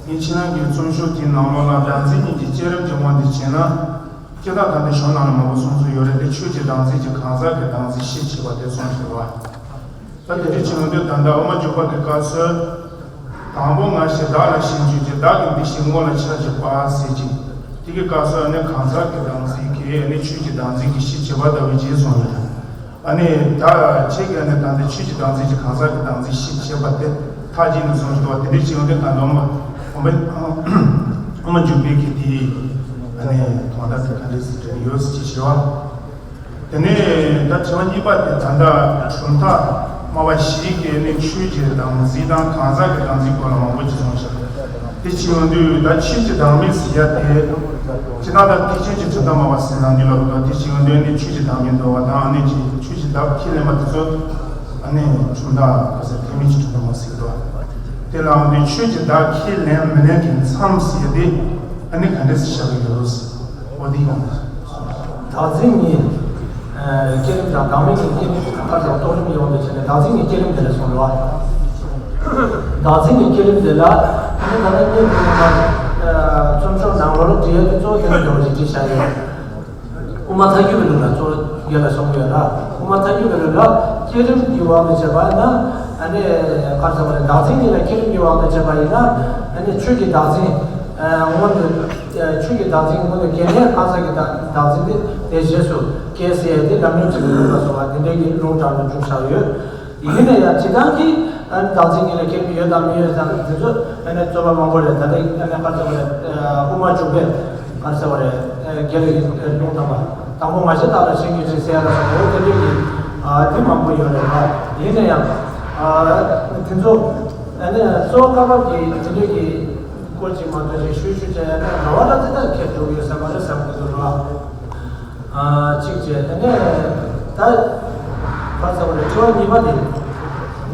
ངས་ཁྱེད་རང་གི་རྩོམ་ཤོག་དེའི་ནང་ལོགས་ལ་བདག་འཛིན་གཉིས་ཀྱི་བསྐྱེད་རིམ་གྱི་དབང་དུ་བྱས་ན། སྐྱེ་རྟགས་ད་ལྟ་གཞུང་ནང་ལ་མང་པོ་གསུངས་ཚུལ་ཡོད་རེད་དེ། ཆོས་ཀྱི་བདག་འཛིན་གྱི་གང་ཟག་གི་བདག་འཛིན་ཤེས་བྱེད་པ་དེ་གསུངས་ཚུལ་བ། ད་དེ་འདྲ་བྱས་ཡོང་དུས་ད་ལྟ་དབུ་མ་འཇུག་པ་གི་སྐབས་སུ། དང་པོ་ང་ཞེས་བདག་ལ་ཞེན་བྱེད་ཀྱི་བདག་གི་འདུ་ཤེས་སྔོན་ལ་ཆ་བཞག་པ་ཟེར་གྱི། དེ་གི་སྐབས་སུ་ནི་གང་ཟག་གི་བདག་འཛིན་གྱི་ནི་ཆོས་ཀྱི་བདག་འཛིན་གྱི་ཤེས་བྱེད་པ་ལྟ་བུའི་རྗེས་སོང་ཡོད། ཨ་ནི་ད་ཁྱེད་ཀྱིས་ནི་ད་ལྟ་ཆོས་ཀྱི་བདག་འཛིན་གྱི་གང་ཟག་གི་བདག་འཛིན་ཤེས་བྱེད་པ་དེ་མཐའ་གཅིག་ནས་གསུངས་འདུག་བ། དེ་འདྲ་ཅིག་ཡོང་དུས་ད་ལྟ་དབུ་མ་དབུ་མ་འཇུག་པའི་གི་དེའི་ཨ་ནི་དོན་དག་དེ་ག་འདྲ་ཞིག་འགྲེལ་ཡོད་ཟེར་ཅིག་ཞུ་བ། དེ་ནས་ད་དྲི་བ་གཉིས་པ་དེ་ད་ལྟ་གྲུབ་མཐའ་སྨྲ་བ་བཞི་གིས་ནི་ཆོས་ཀྱི་བདག་འཛིན་དང་གང་ཟག་གི་བདག་འཛིན་སྐོར་ལ་མང་པོ་ཅིག་གསུངས་ཤག་དེ་ཅིག་ཡོང་དུས་ད་ཆོས་ཀྱི་བདག་མེད་ཟེར་ཡ་དེ། སྤྱིར་བཏང་ད་ཐེག་ཆེན་གྱི་གྲུབ་མཐའ་སྨྲ་བ་ཟེར་ནང་འདི་ལ་འདུག་དེ་ཅིག་ཡོང་དུས་ནི་ཆོས་ཀྱི་བདག་མེད་འདུལ་བ་དང་ཨ་ནི་ཅིག་ཆོས་ཀྱི་བདག་ཁས་ལེན་པ་དེ་ཚོ་ཨ་ནི་གྲུབ་མཐའ་ག་ཟེར་ཐེག་དམན་གྱི་གྲུབ་མཐའ་སྨྲ་བ་ཟེར་གྱི་འདུག་དེ་ལའང་ནི་ཆོས་ཀྱི་བདག་ཁས་ལེན་མི་ལེན་གྱི་མཚམས་ཟེར་ཡ་དེ་ཨ་ནི་ག་འདྲ་ཞིག་བཞག་གི་ཡོད་ཟེར། འོ་དེ་ཡང་། བདག་འཛིན་གཉིས། ཨ། བསྐྱེད་རིམ་དང་བདག་མེད་ཀྱི་བསྐྱེད་རིམ་གྱི་ཁ་དང་རྟོགས་རིམ་ཡོང་དུ་བྱས་ནས་བདག་འཛིན་གྱི་བསྐྱེད་རིམ་དེ་ལ་སོང་རེད་བ། བདག་འཛིན་གྱི་བསྐྱེད་རིམ་དེ་ལ་ཨ་ནི་ད་ལྟ་སྙིང་པོ་ཡོད་པ། ཨ། རྩོམ་ཤོག་ནང་ལོགས་ལ་བྲིས་ཡོད་དུས་གཙོ་བོ་དེ་འདྲ་འདྲ་བོ་ཞིག་བྲིས་བཞག་ཡོད། དབུ་མ་ཐལ་འགྱུར་བའི་ལུགས་ལ་གཙོ་བོ་རྒྱན་ལ་སོང་གི་ཡོད་ལ། དབུ་མ་ཐལ་འགྱུར་བའི་ལུགས་ལ་བསྐྱེད་རིམ་གྱི་དབང་དུ་བྱས་པ་ན་ཨ་ནི་ག་རེ་ཟེར་བ་རེད། བདག་འཛིན་གཉིས་ལ་བསྐྱེད་རིམ་གྱི་དབང་དུ་བྱས་པ་ཡིན་ན་ཨ་ནི་ཆོས་ཀྱི་བདག་འཛིན། ཨ། སྔོན་དུ། ཨ། ཆོས་ཀྱི་བདག་འཛིན་སྔོན་དུ་བསྐྱེད་ནས་གང་ཟག་གི་བདག་བདག་འཛིན་དེ་དེའི་རྗེས་སུ་སྐྱེ་ཟེར་ཡ་དེ་ལམ་རིམ་གྱི་ལུགས་ལ་སོགས་པ་དེ་འདྲའི་གི་ལུང་དྲངས་ནས་བསྒྲུབས་བཞག་ཡོད། ཡིན་ན་ཡང་སྤྱིར་བཏང་གི་ཨ་ནི་བདག་འཛིན་གཉིས་ལ་བསྐྱེད་རིམ་ཡོད་དང་མེད་ཡོད་དང་དེ་ཚོ་ཨ་ནི་རྩོད་པ་མང་པོ་རེད། ད་ལྟ་ཨ་ནི་ག་རེ་ཟེར་བ་རེད། ཨ། དབུ་མ་འཇུག་པའི་ག་རེ་ཟེར་བ་རེད། ཨ། རྒྱལ་བའི་ལུང་དྲངས་པ། དང་པོ་ང་ཞེས་བདག་ལ་ཞེན་བྱེད་ཅིང་ཟེར་ཡ་ལ་སོགས་པ་འོ་དེ་འདྲའི་གི། ཨ། དེ་མང་པོ་ཡོད་རེད་བ། ཡིན་ན་ཡང་། ཨ། དེ་ཚོ་ཨ་ནི་གཙོ་བོ་བཀའ་བབས་ཀྱི་དེ་འདྲའི་གི་སྐོར་ཅིག་མ་གཏོགས་ཅིག་ཞུ་ཞུ་བྱས་ཡ་ན་ལ་བ་ལ་དེ་ལྟར་ཁྱེར་འགྲོ་གི་ཡོད་ས་མ་རེད་བསམ་གྱི་འདུག་ར། ཨ། གཅིག་བྱས་ཨ་ནི་ད་ག་རེ་ཟེར་བ་རེད། དྲི་བ་གཉིས་པ་དེ་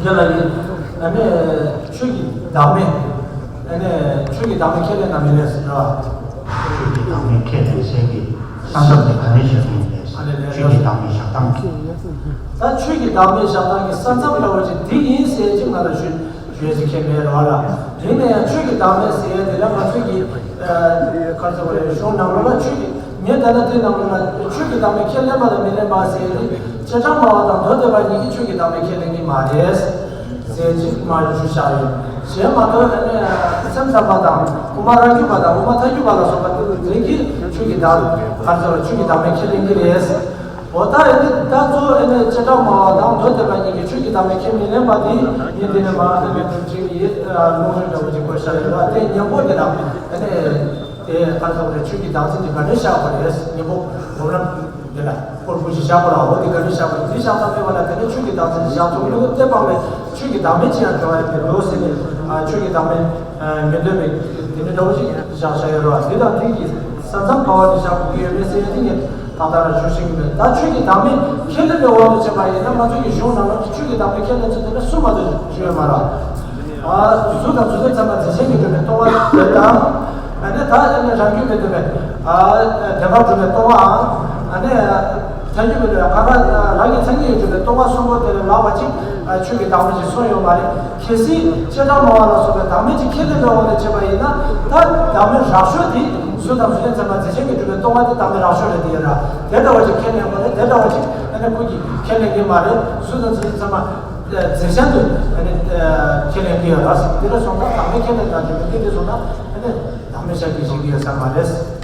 འདི་ལ་ཡིན། ཨ་ནི་ཆོས་ཀྱི་བདག་མེད། ཨ་ནི་ཆོས་ཀྱི་བདག་མེད་ཁས་ལེན་དང་མི་ལེན་ཟེར་བ། ཆོས་ཀྱི་བདག་མེད་ཁས་ལེན་ཟེར་གྱི་ས་མཚམས་དེ་ག་ནས་བཞག་གི་ཡིན་པས། ཨ་ནི་ལས་ཆོས་ཀྱི་བདག་མེད་བཞག་སྟངས། ད་ཆོས་ཀྱི་བདག་མེད་བཞག་སྟངས་ཀྱི་ས་མཚམས་འདྲ་བོ་ཅིག་འདི་ཡིན་ཟེར་ཅིག་ང་ལ་ཞུ་ཞུ་ཡ་ཅིག་ཁས་མེད་རེད་བ་ལ། ཡིན་ན་ཡང་ཆོས་ཀྱི་བདག་མེད་ཟེར་ཡ་དེ་ལ་ང་ཚོས་ཀྱི། ཨ། ག་རེ་ཟེར་བ་རེད། གཞུང་ནང་ལོགས་ལ་ཆོས་ཀྱི། ངས་ད་ལྟ་དེ་ནང་ལོགས་ལ་ཆོས་ཀྱི་བདག་མེད་ཁས་ལེན་པ་དང་མི་ལེན་པ་ཟེར་ཡ་དེ་བྱེ་བྲག་སྨྲ་བ་དང་མདོ་སྡེ་པ་གཉིས་ཀྱིས་ཆོས་ཀྱི་བདག་མེད་ཁས་ལེན་གྱི་མ་རེད། ཟེར་ཅིག་མར་ཞུ་བཞག་ཡོད། གཞན་མ་གཏོགས་ཨ་ནི་སེམས་ཙམ་པ་དང་དབུ་མ་རང་རྒྱུད་པ་དང་དབུ་མ་ཐལ་འགྱུར་བ་ལ་སོགས་པ་དེ་ཚོ་གིས་ཆོས་ཀྱི་བདག་ག་རེ་ཟེར་བ་ཆོས་ཀྱི་བདག་མེད་ཁས་ལེན་གྱི་རེད། འོ་ད་ཨ་ནི་ད་གཙོ་བོ་ཨ་ནི་བྱེ་བྲག་སྨྲ་བ་དང་མདོ་སྡེ་པ་གཉིས་ཀྱིས་ཆོས་ཀྱི་བདག་མེད་ཁས་མི་ལེན་པ་དེ་ངས་འདི་ནས་མར་ཨ་ནི་གྲུབ་ཆེན་གྱི་ལུང་རིགས་འདྲ་བོ་ཅིག་བཀོད་བཞག་ཡོད་ལ། དེ་སྙིང་པོ་འདི་ལ་ཨ་ནི་དེ་ག་རེ་ཟེར་བ་རེད། ཆོས་ཀྱི་བདག་འཛིན་དེ་ག་འདྲ་བཞག་པ་རེད། སྙིང་པོ་སྒོམ་རིམ། འདི་ལ་སྐོར་དགུ་ཞིག་བཞག་པ་ར། འོ་འདི་ག་འདྲ་བཞག་པ་རེད། འདི་བཞག་ས་མེད་པ་ལ་དེ་ནས་ཆོས་ཀྱི་བདག་འཛིན་བཞག་ཐུབ་འདུག་སྟེ་སྤངས་པའི་ཆོས་ཀྱི་བདག་མེད་ཅི་ཡང་འགྲོ་བ་ཡང་མི་འདུག་ཟེར་ནས། ཨ། ཆོས་ཀྱི་བདག་མེད་མི་འདོད་པའི་དེ་འདྲ་འདྲ་བོ་ཞིག་བཞག་བཞག་ཡོད་ར། འདི་དང་འདི་གི་ས་མཚམས་ག་བ་ནས་བཞག་དགོས་ཀྱི་ཡོད་མེད་ཟེར་ཡ་དེ་ངས་ད་ལྟ་རང་ཞུ་ཤེས་ཀྱི་མེད། ད་ཆོས་ཀྱི་བདག་མེད་ཁས་ལེན་པའི་དབང་དུ་བྱས་པ་ཡིན་ན་ང་ཚོ་གི་གཞུང་ནང་ལ་ཆོས་ཀྱི་བདག་མེད་ཁས་ལེན་ཚུལ་དེ་འདྲ་སུ་མ་གཏོགས་ཞུ་ཡོད་མ་ར། ཨ། གཟུགས་དང་གཟུགས་ཅན་ཚད་མ་རྫས་གཞན་གྱིས་གྲུབ་པའི་སྟོང་པ་དེ་དང་། ཨ་ནི་ད་ཨ་ནི་རང་རྒྱུད་ཀྱིས་གྲུབ་པའི། ཨ། བདེན་པར་གྲུབ་པའི་སྟོང་པའམ། ཨ་ནི་ཐལ་འགྱུར་གྱིས་གྲུབ་པའི་གང་ག་རང་གི་མཚན་ཉིད་ཀྱིས་གྲུབ་པའི་སྟོང་པ་གསུམ་པོ་དེ་ལས་ལྷག་པ་ཅིག་ཆོས་ཀྱི་བདག་མེད་ཅིག་གསུངས་ཡོད་མ་རེད། གལ་སྲིད་བྱེ་བྲག་སྨྲ་བ་ལ་སོགས་པའི་བདག་མེད་ཅིག་ཁས་ལེན་པའི་དབང་དུ་བྱས་པ་ཡིན་ན། ད་བདག་མེད་རབ་ཤོས་དེ་གཟུགས་དང་གཟུགས་ཅན་ཚད་མ་རྫས་གཞན་གྱིས་གྲུབ་པའི་སྟོང་པ་དེ་བདག་མེད་རབ་ཤོས་རེད། དེ་ཡིན་ར་དེ་འདྲ་བ་ཅིག་ཁས་ལེན་དགོས་རེད། དེ་འདྲ་བ་ཅིག་ཨ་ནི་ཁོ་གིས་ཁས་ལེན་གྱི་མ་རེད། གཟུགས་དང་གཟུགས་ཅན་ཚད་མ། རྫས་གཞན་དུ་ཨ་ནི་ཁས་ལེན་གྱི་ཡོད་ར། དེ་འདྲ་སོང་ཙང་བདག་མེད་ཁས་ལེན་དང་འབྲེལ་བའི་སྐད་དེ་སོང་ན་ཨ་ནི་བདག་མེད་ཤར་གྱི་ཞིག་ཡོད་ས་མ་རེད།